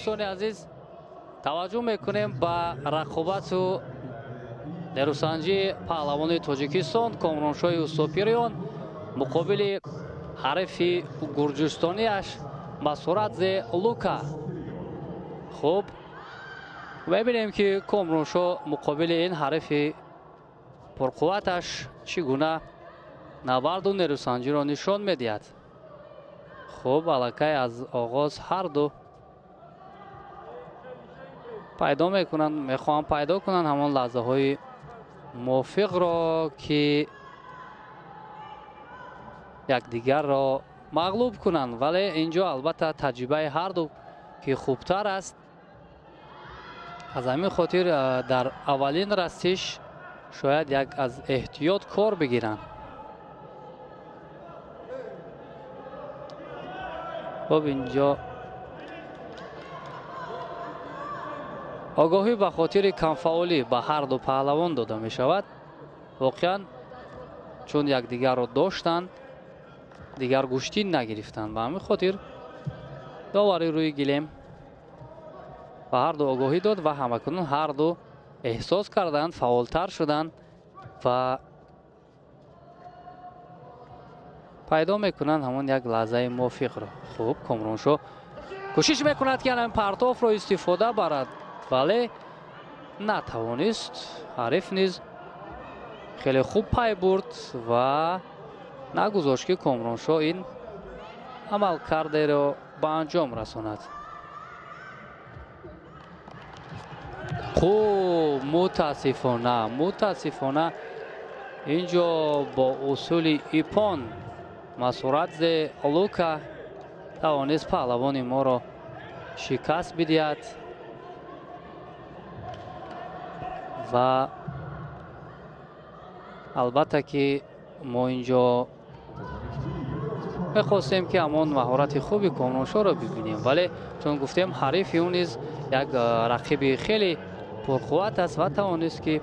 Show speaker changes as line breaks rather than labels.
Дӯстони азиз, таваҷҷӯҳ мекунем ба рақобату нерӯсанҷии паҳлавони Тоҷикистон Комроншоҳи Устопириён муқобили ҳарифи гурҷистониаш Масурадзе Лука. Хуб, мебинем, ки Комроншоҳ муқобили ин ҳарифи пурқувваташ чӣ гуна набарду нерӯсанҷиро нишон медиҳад. Хуб, аллакай аз оғоз ҳар ду пайдо мекунанд, мехоҳанд пайдо кунанд ҳамон лаҳзаҳои мувофиқро, ки якдигарро мағлуб кунанд. Вале инҷо албатта таҷрибаи ҳар ду ки хубтар аст, аз ҳамин хотир дар аввалин растиш шояд як аз эҳтиёт кор бигиранд. Хуб, инҷо огоҳӣ ба хотири камфаъолӣ ба ҳар ду паҳлавон дода мешавад. Воқеан чун якдигарро доштанд, дигар гӯштин нагирифтанд. Ба ҳамин хотир довари рӯи гилем ба ҳар ду огоҳӣ дод ва ҳамакунун ҳар ду эҳсос карданд, фаъолтар шуданд ва пайдо мекунанд ҳамон як лаҳзаи мувофиқро. Хуб, Комроншоҳ кӯшиш мекунад, ки ҳамин партофро истифода барад, вале натавонист. Ҳариф низ хеле хуб пай бурд ва нагузошт, ки Комроншоҳ ин амалкардеро ба анҷом расонад. Хуб, мутаассифона инҷо бо усули ипон Масурадзе Лука тавонист паҳлавони моро шикаст бидиҳад ва албатта ки мо инҷо мехостем, ки ҳамон маҳорати хуби Комроншоҳро бибинем, вале чун гуфтем, ҳарифи ӯ низ як рақиби хеле пурқувват аст ва тавонист, ки